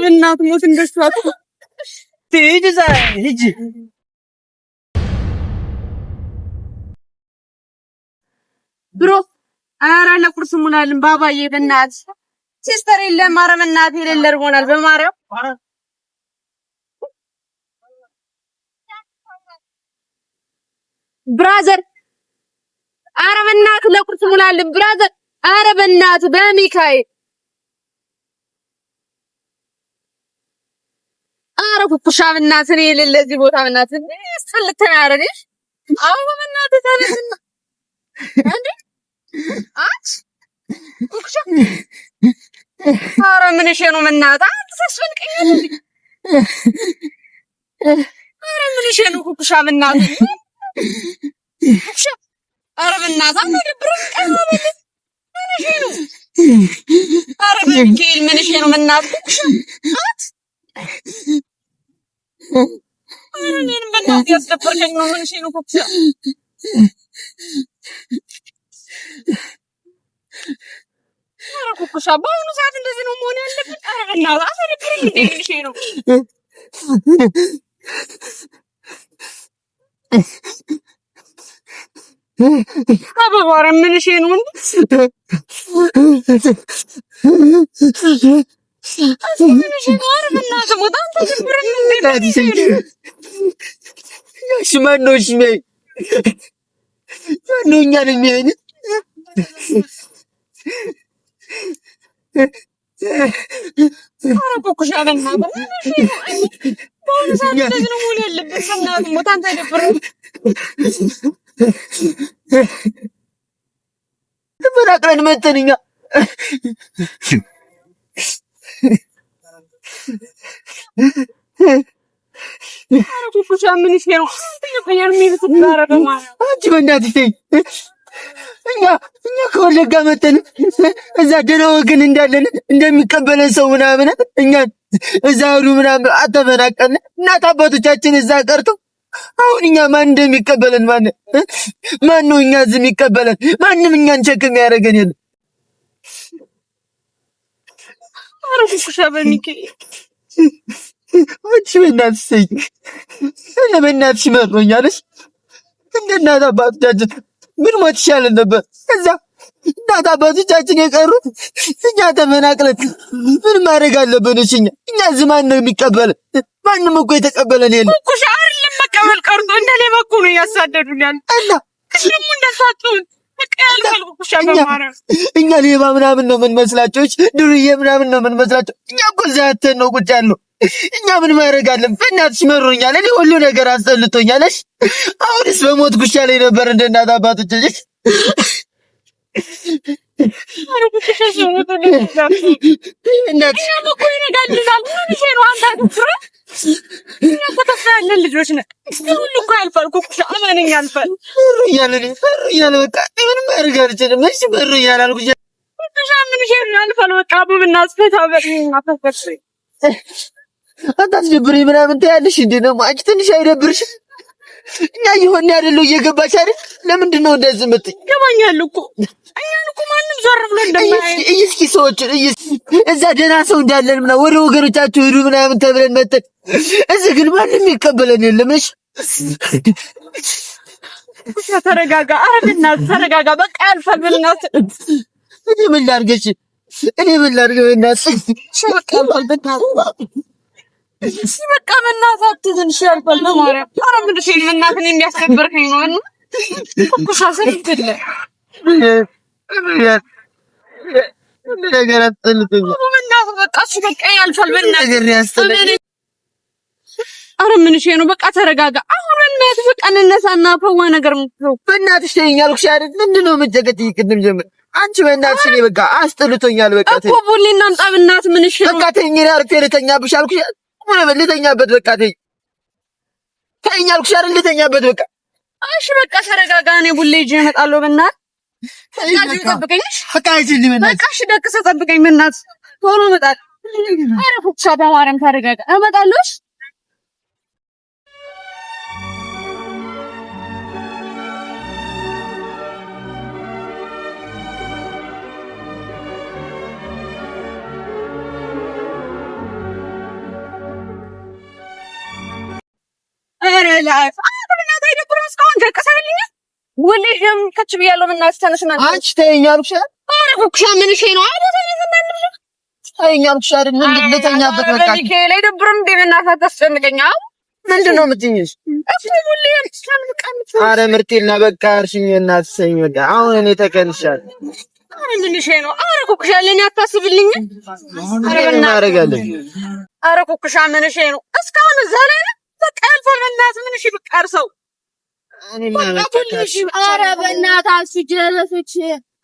በእናትህ ሞት እንደሷ ሂጂ እዛ ሂጂ። Bro ኧረ ለቁርስ ሙላልን ባባዬ፣ በእናትህ sister የለም። ኧረ በእናትህ የሌለ እርቦናል። በማርያም brother፣ ኧረ በእናትህ ለቁርስ ሙላልን brother። ኧረ በእናትህ በሚካኤል ኧረ ኩኩሻ በእናትህ እኔ የሌለ እዚህ ቦታ በእናትህ ስልት ነው ያደረገሽ። አዎ በእናትህ ተነስና እንዴ አንቺ ኩኩሻ፣ ኧረ ምንሽ ነው በእናትህ አንተ ታስፈልቀኛለህ። ኧረ ምንሽ ነው ኩኩሻ በእናትህ ኩኩሻ፣ ኧረ በእናትህ አንተ ደብረን ቀና በል። ምንሽ ነው? ኧረ በሚካኤል ምንሽ ነው በእናትህ ኩኩሻ አንተ ኧረ እኔንም በእናትህ ያስደበርከኝ ነው። ምንሽ ነው ኩኩሻ? ኧረ ኩኩሻ በአሁኑ ሰዓት እንደዚህ ነው መሆን ያለብን? ኧረ በእናትህ አትደብርም እንዴ? ምንሽ ነው? አበባ ኧረ ምንሽ ነው እንዴ? ምንሽ ነው? ኧረ በእናትህ ሞት አንተ ደብረን እንዴ? ምንሽ ነው? እሺ ማነው? እሺ የሚያይ ማነው? እኛን የሚያይን? ኧረ ኩኩሻ በእናትህ ምንሽ ነው? በአሁኑ ሰዓት እንደዚህ ነው መሆን ያለብን? በእናትህ ሞት አንተ አይደብርም? ተፈናቅለን መተን እኛ ኧረ ኩኩሻ ምንሽ ነው? የሚሉት ኧረ በማርያም አንቺ በእናትሽ ተይ። እኛ እኛ ከወለጋ መተን እዛ ደህና ወገን እንዳለን እንደሚቀበለን ሰው ምናምን እኛን እዛ ሄዱ ምናምን አተፈናቀልን። እናት አባቶቻችን እዛ ቀርተው አሁን እኛ ማን እንደሚቀበለን ማን ማን ነው እኛ እዚህ የሚቀበለን? ማንም እኛን check የሚያደርገን የለም። ኧረ ኩኩሻ በሚካኤል አንቺ በእናትሽ ተይ። እኔ በእናትሽ መሮኛል። እሺ እንደ እናት አባቶቻችን ምን ሞት ይሻለን ነበር። እዛ እናት አባቶቻችን የቀሩት እኛ ተፈናቅለን ምን ማድረግ አለብን? እሺ እኛ እኛ እዚህ ማን ነው የሚቀበለን? ማንም እኮ የተቀበለን የለም። ኩኩሻ አይደለም መቀበል ቀርቶ እንደ ሌባ እኮ ነው እያሳደዱን ያሉት። እና ደግሞ እንዳሳጡን በቃ ያልፋል ኩኩሻ በማርያም እኛ ሌባ ምናምን ነው የምንመስላቸው፣ እሺ ዱርዬ ምናምን ነው የምንመስላቸው። እኛ እኮ እዛ አተን ነው ቁጭ ያልነው። እኛ ምን ማድረግ አለን? በእናትሽ መሮኛል። እኔ ሁሉ ነገር አስጠልቶኛል። እሺ አሁንስ በሞት ጉሻ ላይ ነበር እንደ እናት አባቶች። እሺ ኧረ ኩኩሻ እናትሽ እኛም እኮ ይነጋልናል። ምንሽ ነው አንተ አትፍራ። እኛ እኮ ተስፋ ያለን ልጆች ነን። ይህ ሁሉ እኮ ያልፋል ኩኩሻ፣ እመነኝ ያልፋል። መሮኛል፣ እኔ መሮኛል። በቃ ምንም ማድረግ አልችልም። እሺ መሮኛል አልኩሽ። ኩኩሻ ምንሽ ነው ያልፋል። በቃ አቡብና አስፈታ በል አታስደብሪኝ ምናምን ትያለሽ እንዴ? ደግሞ አንቺ ትንሽ አይደብርሽም? እኛ እየሆንን አይደለው እየገባሽ አይደል? ለምንድን ነው እንደዚህ የምትይ? ይገባኛል እኮ እኛን እኮ ማንም ዞር ብሎ እንደማያይ እስኪ ሰዎችን እዛ ደህና ሰው እንዳለን ምናምን ወደ ወገኖቻችሁ ሂዱ ምናምን ተብለን መተን እዚህ ግን ማንም ይቀበለን የለም። እሺ ኩኩሻ ተረጋጋ። ኧረ በእናትህ ተረጋጋ። በቃ ያልፋል። በእናትህ እኔ ምን ላድርግ? እሺ እኔ ምን ላድርግ? በእናትህ በቃ ያልፋል። በእናትህ እሺ በቃ በእናትህ አትዘን። እሺ ያልፋል። በማርያም ኧረ ምንሽ ነው በእናትህ እኔን የሚያስደብርከኝ ነው። እና ኩኩሻ ስልትለ ሁሉ ነገር አስጠልቶኛል። በእናትህ በቃ እሺ በቃ ያልፋል። በእናትህ ነገር ያስጠላኝ። ኧረ ምንሽ ነው? በቃ ተረጋጋ። አሁን በእናትህ በቃ እንነሳና ፈዋ ነገር ምትለው በእናትሽ ተይኝ አልኩሽ አይደል? ምንድን ነው የምትጨቀጭቂኝ? ቅድም ጀምር አንቺ በእናትሽ እኔ በቃ አስጠልቶኛል። በቃ እኮ ቡሌ እናምጣ። በእናትህ ምንሽ ነው? በቃ ተይኝ፣ እኔ አርፌ ልተኛብሽ አልኩሽ። ልተኛበት በቃ ተይኝ፣ ተይኝ አልኩሽ አይደል? ልተኛበት በቃ። እሺ በቃ ተረጋጋ። እኔ ቡሌ ይዤ እመጣለሁ። በእናትህ ጠብቀኝ። በቃ አይችልም። በቃ እሺ፣ ደቅሰህ ጠብቀኝ። በእናትህ ቶሎ እመጣለሁ። ኧረ ኩኩሻ በማርያም ተረጋጋ። እመጣለሁ። እሺ ላይፍ አንተ በእናትህ አይደብርም? እስካሁን ደቀሰልኝ። ወልጅም ከች ብያለሁ። በእናትህ ተነስና አንቺ ተይኝ አልኩሽ። ኧረ ኩኩሻ ምን እሺ ነው? አቦ ተነስና ተይኝ አልኩሽ አይደል? ልተኛበት በቃ። ሚካኤል አይደብርም እንዴ? በእናትህ አታስጨንቀኝ። አዎ ምንድን ነው የምትይኝሽ? ኧረ ምርቴና በቃ እርሽኝ እናትሽ ሰኝ በቃ አሁን እኔ ተቀንሻለሁ። ኧረ ምን እሺ ነው? ኧረ ኩኩሻ ለእኔ አታስብልኝ። ኧረ ምን እናደርጋለን? ኧረ ኩኩሻ ምን እሺ ነው? እስካሁን እዛ ላይ ነው። በቃ ያልፋል። በእናትህ ምን እሺ በቃ እርሰው። ኧረ በእናታችሁ ጀለሶች፣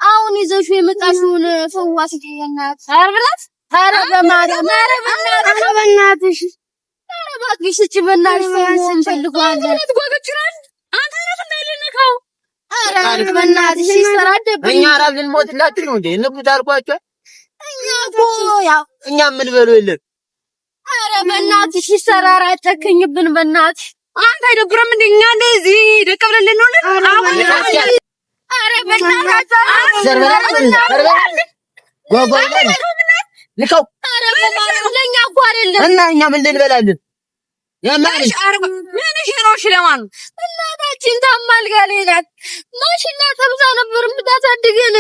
አሁን ይዘሽው የመጣሽውን ፈዋሽ በእናትሽ። ኧረ በእናትህ፣ ኧረ በማርያም፣ ኧረ በእናትሽ፣ ኧረ በእናትሽ፣ ኧረ እባክሽ ስጪ በእናትሽ፣ ፈዋሽ እንፈልገዋለን። ኧረ በእናትሽ ሲሰራ ደብኝ። እኛ ራብ ልንሞትላችሁ ነው እንዴ? እንሙት አልኳቸው። እኛ እኮ ያው እኛ ምን በለው የለም። ኧረ በእናትሽ ሲሰራ ኧረ አጨክኝብን በእናትሽ። አንተ አይደብርም እንዴ? እኛ እንደዚህ ደቅ ብለን ልንሆን ኧረ በእናታችሁ ልከው ኧረ በማርያም ለእኛ እኮ አይደለም እና እኛ ምን ልንበላለን? ምን እሺ ነው? እሺ ለማን እናታችን ታማ አልጋ ላይ ናት። ማሽላ ጠብሳ ነበር የምታሳድገን።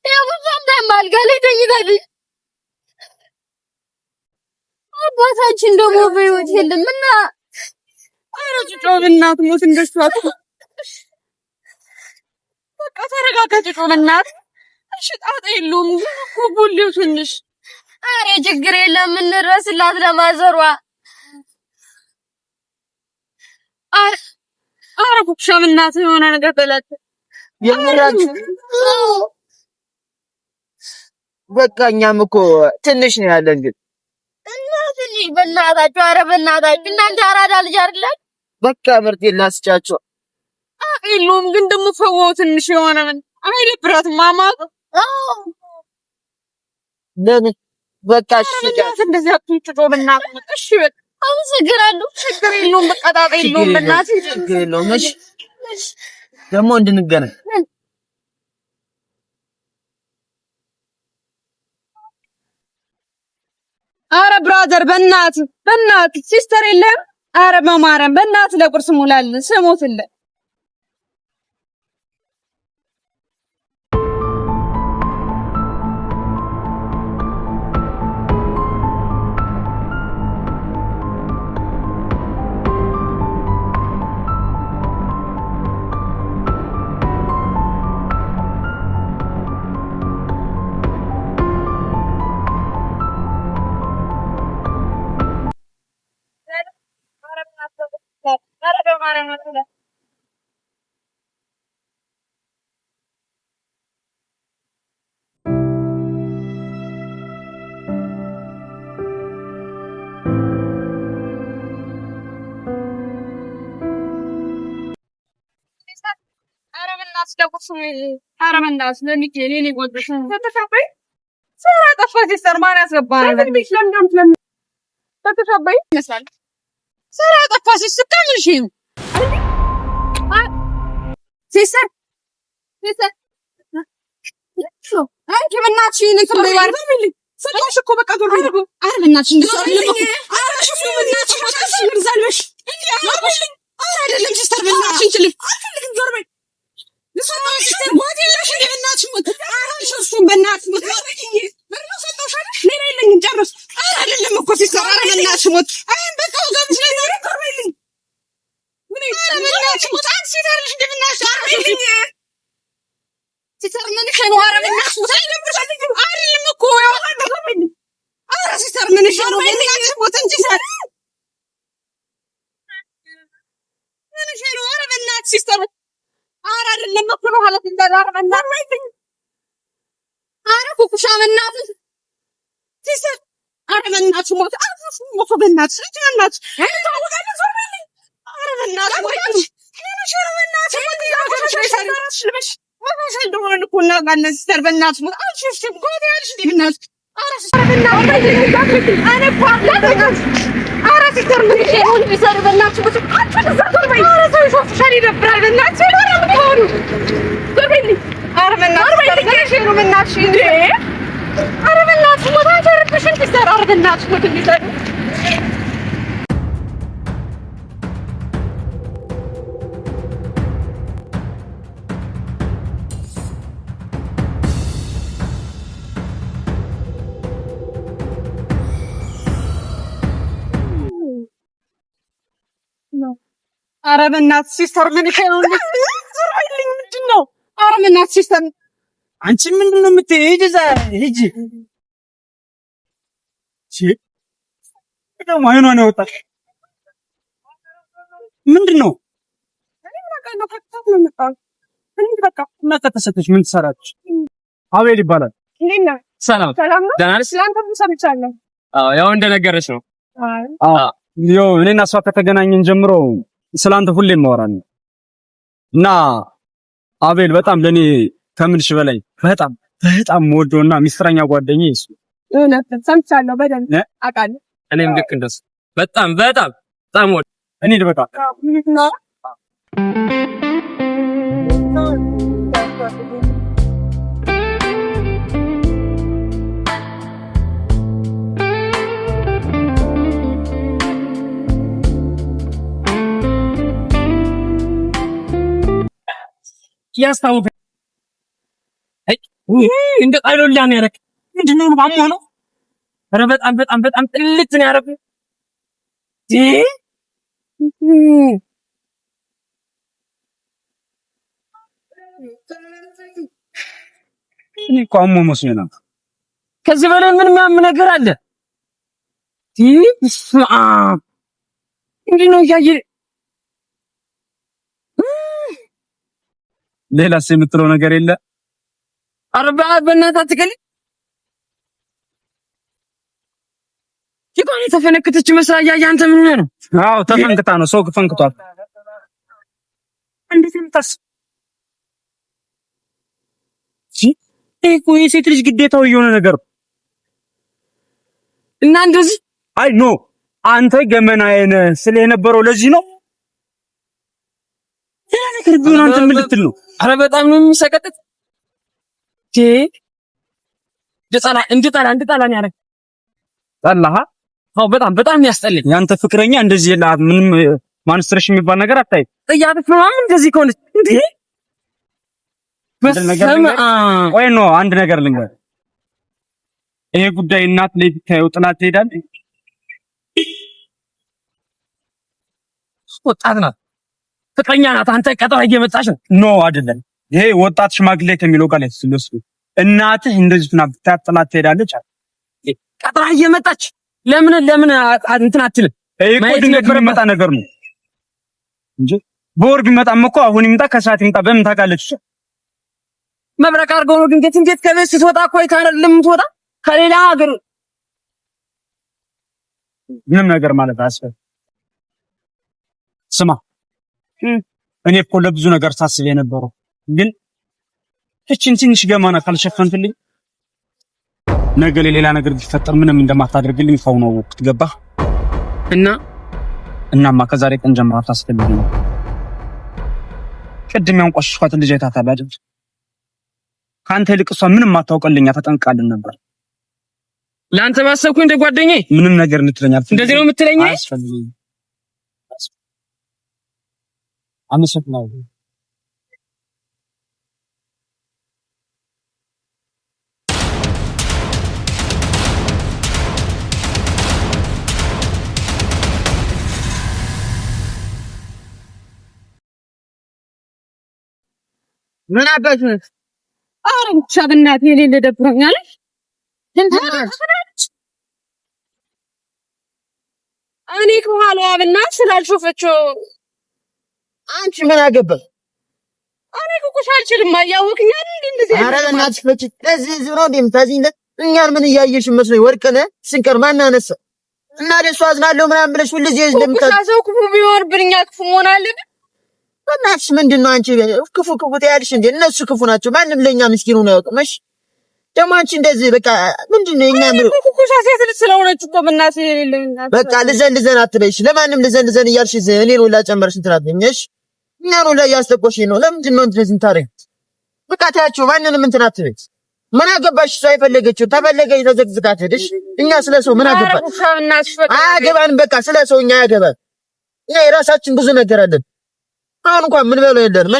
ያው እሷም ታማ አልጋ ላይ ተኝታለች። አባታችን ደግሞ በሕይወት የለም እና ኧረ ጭጮ በእናትህ ሞት እንደሱ አትበል። በቃ ተረጋጋ ጭጮ በእናትህ። እሺ ጣጣ የለውም ግን እኮ ቡሌው ትንሽ ኧረ ችግር የለም እንድረስላት ለማዘሯ። ኧረ ኩኩሻ በእናትህ የሆነ ነገር በላት። የምራችሁ በቃ እኛም እኮ ትንሽ ነው ያለን ግን እና ትንሽ በእናታችሁ፣ ኧረ በእናታችሁ እናንተ አራዳ ልጅ አይደላችሁ? በቃ ምርቴን ላስጫቸው። ጣጣ የለውም ግን ደግሞ ፈዋው ትንሽ የሆነ ምን አይደብራትም ማማ። ለምን በቃ እሺ በእናትህ እንደዚህ አትሁን ጭጮ በእናትህ። እሺ በቃ አመሰግናለሁ። ችግር የለውም በቃ ጣጣ የለውም በእናትህ። ችግር የለውም። እሺ ደግሞ እንድንገናኝ አረ brother በእናትህ በእናትህ sister የለህም? አረ በማርያም በእናትህ ለቁርስ ሙላልን ስሞትልህ። ኧረ በእናትህ ለሚካኤል የእኔ ቆንጆ ስራ ጠፋ sister ማን ያስገባናል? ይመስላል ስራ ጠፋ sister ምን እሺ ነው? sister sister አንቺ በእናትሽ ይሄን እንትን በይ ሰጠሁሽ እኮ በቃ ዞር በይ። ኧረ በእናትሽ እንደሱ አይደለም እኮ። ኧረ ሽፉ በእናትሽ ኧረ አይደለም sister በእናትሽ እንችልም አልፈልግም ዞር በይ። ሌላ የለኝም ጨረስኩ። ኧረ አይደለም እኮ sister ኧረ በእናትሽ ሞት። አይ በቃ ወገብሽ ላይ ነው ዞር በይልኝ። ኧረ በእናትሽ ሞት። አንቺ ሴት አይደለሽ እንደ በእናትሽ ዞር በይልኝ። sister ምን እሺ ነው? ኧረ በእናትሽ ሞት። አይደለም እኮ ኧረ sister ምን እሺ ነው? በእናትሽ ሞት እንጂ ምን እሺ ነው? ኧረ በእናትሽ sister ኧረ አይደለም እኮ ነው ሀላት እንዳለ ኧረ በእናትሽ ኧረ ኩኩሻ በእናትሽ sister ኧረ በእናትሽ ሞት። ኧረ ሞት በእናትሽ ልጅ በእናትሽ ታወቃለህ። ዞር በይልኝ። ኧረ በእናትሽ ሞት። ኧረ በእናትሽ ሞት። ልበሽ ወፈሽ እንደሆነ እኮ እናውቃለን። sister በእናትሽ ሞት። አንቺ እሺ ጎት ያልሽ እንዴ በእናትሽ ኧረ sister በእናትሽ እኔ እኮ ኧረ sister ምን እሺ ነው እንዲሰሩ በእናትሽ ሞት። አንቺ እዛ ዞር በይ። ኧረ ሰው ይሾፍሻል፣ ይደብራል። በእናትሽ ኧረ የምትሆኑ ዞር በይልኝ። ኧረ በእናትሽ ምን እሺ ነው በእናትሽ እንዴ ኧረ በእናትሽ ሞት። አንቺ አረብሽን sister ኧረ በእናትሽ ሞት እንዲሰሩ ኧረ በእናትህ sister ምን ነው? ዙር አይልኝ ምንድን ነው? ኧረ በእናትህ sister አንቺ ምንድን ነው የምትይው? ሂጂ እዛ ሂጂ። ደግሞ አይኗን ያወጣሽ ምንድን ነው? እና ከተሰተች ምን ትሰራለች? አቤል ይባላል። ሰላም ደህና ነሽ? አዎ ያው እንደነገረች ነው። ያው እኔና እሷ ከተገናኘን ጀምሮ ስላንተ ሁሌም እናወራለን እና አቤል በጣም ለኔ ከምልሽ በላይ በጣም በጣም የምወደውና ሚስጥረኛ ጓደኛዬ እሱ። እውነት ሰምቻለሁ፣ በደንብ አውቃለሁ። እኔም ልክ እንደሱ በጣም በጣም በጣም ወድ እኔ በቃ ያስታውቅ እንደ ጣሎላ ነው ያደረክ። ምንድን ነው አሞ ነው? ኧረ በጣም በጣም በጣም ጥልት ነው ያደረኩት። እኔ እኮ አሞ መስሎኝ ነው። ከዚህ በላይ ምን የሚያም ነገር አለ? ምንድን ነው እያየ ሌላስ የምትለው ነገር የለ? ኧረ በእናትህ አትቀልድ። ቂጧን የተፈነከተች መስላ እያየህ አንተ ምን ሆነህ ነው? አዎ ተፈንክታ ነው፣ ሰው ፈንክቷል። እንዴት የምታስብ ይሄ እኮ የሴት ልጅ ግዴታው የሆነ ነገር እና እንደዚህ አይ no አንተ ገመናዬን ስለ የነበረው ለዚህ ነው። ሌላ ነገር ቢሆን አንተ ምን ልትል ነው? አረ በጣም ነው የሚሰቀጥጥ። እንድጠላ እንድጠላ እንድጠላ ነው ያደረገኝ። ጠላህ? አዎ በጣም በጣም ያስጠላኝ። ያንተ ፍቅረኛ እንደዚህ የላ ምንም menstruation የሚባል ነገር አታይም። ጥያቄ ምናምን እንደዚህ ከሆነች እንዴ በስመ አብ። ቆይ no አንድ ነገር ልንገር። ይሄ ጉዳይ እናት ላይ ብታየው ጥላት ትሄዳለች። ወጣት ናት፣ ፍቅረኛ ናት። አንተ ቀጠሮ እየመጣች ነው። No አይደለም። ይሄ ወጣት ሽማግሌ ከሚለው ጋር ስለሱ እናትህ እንደዚህ ትና ብታያት ጥላት ትሄዳለች። ቀጠራ እየመጣች ለምን ለምን እንትን አትልም? ይሄ እኮ ድንገት የሚመጣ ነገር ነው እንጂ በወር ቢመጣም እኮ አሁን ይምጣ ከሰዓት ይምጣ በምን ታውቃለች? መብረቅ አድርገው ነው ድንገት። እንዴት ከቤት ስትወጣ እኮ አይተህ አይደለም የምትወጣ ከሌላ ሀገር ምንም ነገር ማለት አያስፈልግም። ስማ እኔ እኮ ለብዙ ነገር ሳስብ የነበረው ግን እችን ትንሽ ገማና ካልሸፈንክልኝ ነገ ሌላ ነገር ቢፈጠር ምንም እንደማታደርግልኝ ከአሁኑ አወቅኩት። ገባህ? እና እናማ ከዛሬ ቀን ጀምሮ አታስፈልግኝም። ቅድም ያንቋሸሽኳትን ልጅ አይታታል አይደል? ከአንተ ይልቅ እሷ ምንም አታውቅልኛ ተጠንቅቃልን ነበር። ለአንተ ባሰብኩኝ እንደ ጓደኛዬ ምንም ነገር እንትለኝ አልፈልግም። እንደዚህ ነው የምትለኝ? አያስፈልግም። አመሰግናለሁ። ምን አባሽ ነው? ኧረ ብቻ በእናትህ የሌለ ደብሮኛል። እኔ ከኋላዋ በእናትህ ስላልሾፈችው አንቺ ምን አገባሽ? እኔ እኮ አልችልም። አያወቅኝ አይደል እንደዚህ። ኧረ በእናትሽ ፈጭ ለዚህ ህዝብ ነው እንዴ የምታዝኝለት? እኛን ምን እያየሽ መስሎኝ ወርቅነ ስንቀር ማን አነሳ እና ለእሱ አዝናለሁ ምናምን ብለሽ ሁልጊዜ እንደምታ ሰው ክፉ ቢሆንብን እኛ ክፉ መሆን አለብን? በእናትሽ ምንድን ነው አንቺ ክፉ ክፉ ትያለሽ እንዴ? እነሱ ክፉ ናቸው። ማንም ለእኛ ምስኪን ሆኖ አያውቅም። እሺ ደግሞ አንቺ እንደዚህ በቃ ምንድን ነው የኛ ምሩ ኩኩሻ ሴት ልጅ ስለሆነች እኮ በእናትህ የሌለ በቃ ልዘን ልዘን አትበይሽ። ለማንም ልዘን ልዘን እያልሽ እኔን ሁላ ጨመርሽ እንትን አትበይኝ። እሺ እኛን ሁላ እያስጠቆሽኝ ነው። ለምንድን ነው እንደዚህ እንታረግ? በቃ ተያቸው፣ ማንንም እንትን አትበይ። ምን አገባሽ? እሷ የፈለገችው ተፈለገች ተዘግዝቃ ትሄድሽ። እኛ ስለ ሰው ምን አገባን? አያገባንም። በቃ ስለ ሰው እኛ አያገባን። እኛ የራሳችን ብዙ ነገር አለን። አሁን እንኳን ምን በለው የለንም።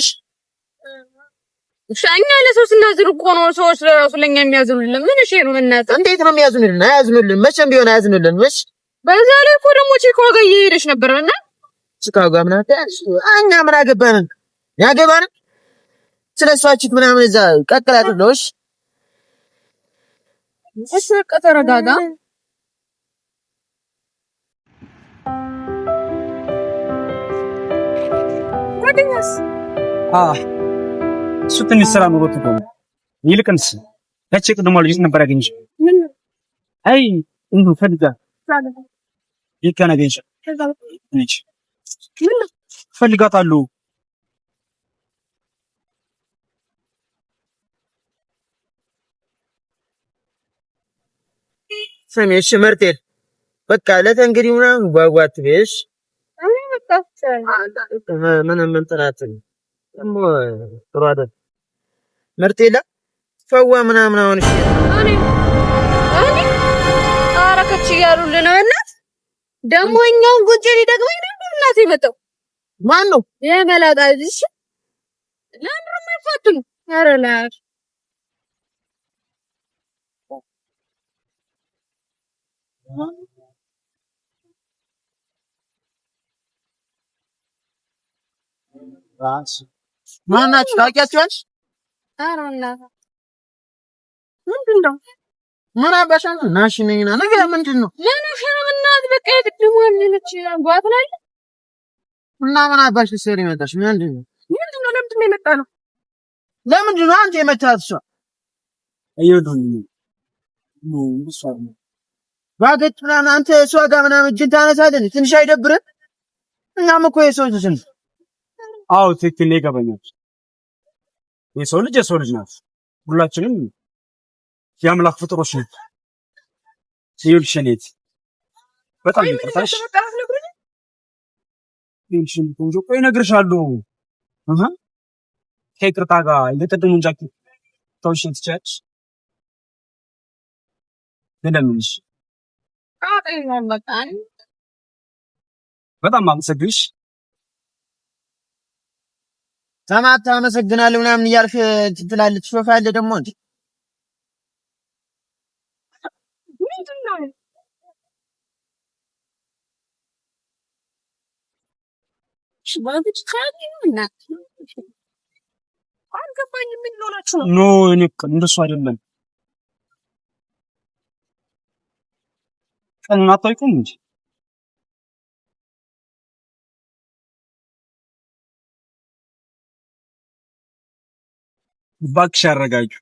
እሺ እኛ ለሰው ስናዝን እኮ ነው ሰዎች ለራሱ ለኛ የሚያዝኑልን። ምን እሺ ነው እናት፣ እንዴት ነው የሚያዝኑልን? አያዝኑልን፣ መቼም ቢሆን አያዝኑልን። እሺ በዛ ላይ እኮ ደግሞ ቼክ ዋጋ እየሄደች ነበር እና ችካው ጋር ምናምን እኛ ምን አገባን? ያገባን ስለ እሷ chick ምናምን እዛ ቀቅላት ነው። እሺ እሺ፣ በቃ ተረጋጋ። ጓደኛስ? እሱ ትንሽ ስራ ኑሮት እኮ ነው። ይልቅንስ ያቺ ቅድሟ ልጅ ነበር ያገኘሽ? አይ እንዱ ፈልጋ ይከና አገኘሽ? ፈልጋታለሁ። ስሚ እሺ፣ ምርቴን በቃ ለተንግዲህ ምናምን ጓጓት ቤሽ ምንም እንትን አትልም። ደግሞ ጥሩ አይደል ምርጥ የለም ፈዋ ምናምን አሁን እሺ፣ ኧረ ከች እያሉልህ ነው። እናት ደግሞ እኛውን ጉንጬ ሊደግመኝ ነው። እናት የመጣው ማን ነው? የመላጣ ልጅ ለምንድን ነው የማይፋቱን? ኧረ ላሽ ማናችሁ ታውቂያቸዋለሽ? ኧረ እናት ምንድን ነው? ምን አባሻ ነው ናሽ ነኝና ነገር ምንድን ነው? እናት በቃ የቅድሟን ልጅ ጓት ላይ እና ምን አባሽ ልትሰሪ መጣሽ? ምንድን ነው ምንድን ነው? ለምንድን ነው የመጣ ነው? ለምንድን ነው አንተ የመታት እሷ? ባገጭ ምናምን አንተ እሷ ጋር ምናምን እጅን ታነሳለህ። ትንሽ አይደብርም? እኛም እኮ የሰው ልጅ ነን። አዎ ትክክል ነው፣ ይገባኛል። የሰው ልጅ የሰው ልጅ ናት። ሁላችንም የአምላክ ፍጡሮች ነን። ይኸውልሽ የእኔ እህት በጣም ይቅርታሽ። ይኸውልሽ ቆንጆ፣ ቆይ እነግርሻለሁ። ከይቅርታ ጋር የቅድሙን ጃኬት ተውሽኝ ትችያለሽ። ልለምንሽ፣ በጣም አመሰግንሽ። ተማታ አመሰግናለሁ ምናምን እያልክ ትላለህ፣ ትሾፋለህ ደግሞ እንዴ። ምንድን ነው? አልገባኝም። ምን ሆናችሁ ነው? No እኔ እንደሱ አይደለም። ቀኑን አታውቂውም እንጂ እባክሽ አረጋጊው።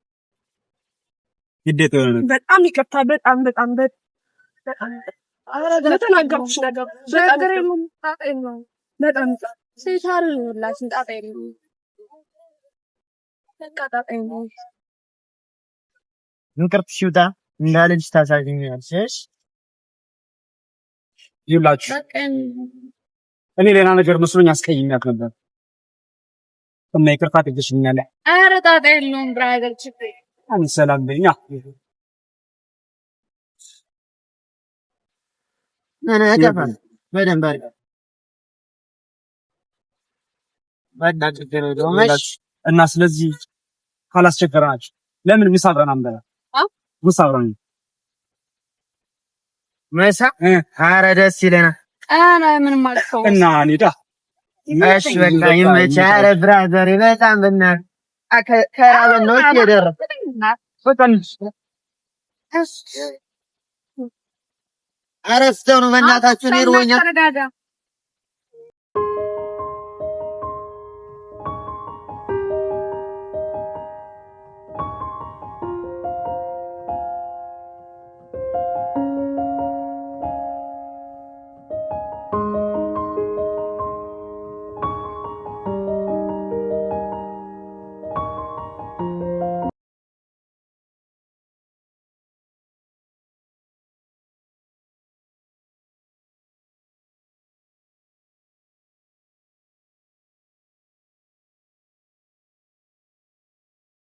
ግዴታ የሆነ ነገር በጣም ይቅርታ። በጣም በጣም በጣም ለተናገርኩሽ ነገር በጣም ሴት ሁላችን ጣጣ የለውም። በቃ ጣጣ የለውም። እንቅርት ሲውጣ እንዳልጅ ታሳዝኛለሽ። ይኸውላችሁ እኔ ሌላ ነገር መስሎኝ አስቀይሜያት ነበር እና ይቅርታ አድርገሽኛል። ኧረ ጣጣ የለውም brother፣ ችግር የለም። ሰላም በይኝ። በደንብ አድርገህ እና ስለዚህ ካላስቸገራችሁ ለምን ምሳ አብረን አንበላ? ምሳ አብረን ምሳ? ኧረ ደስ ይለናል። ኧረ ምንም አልተውም። እና እንሂዳ። እሺ በቃ ይመችህ። ኧረ brother በጣም በእናትህ ከራበን ነው የደረሰው። ኧረ ስተው ነው በእናታችሁ፣ እኔ እርቦኛል።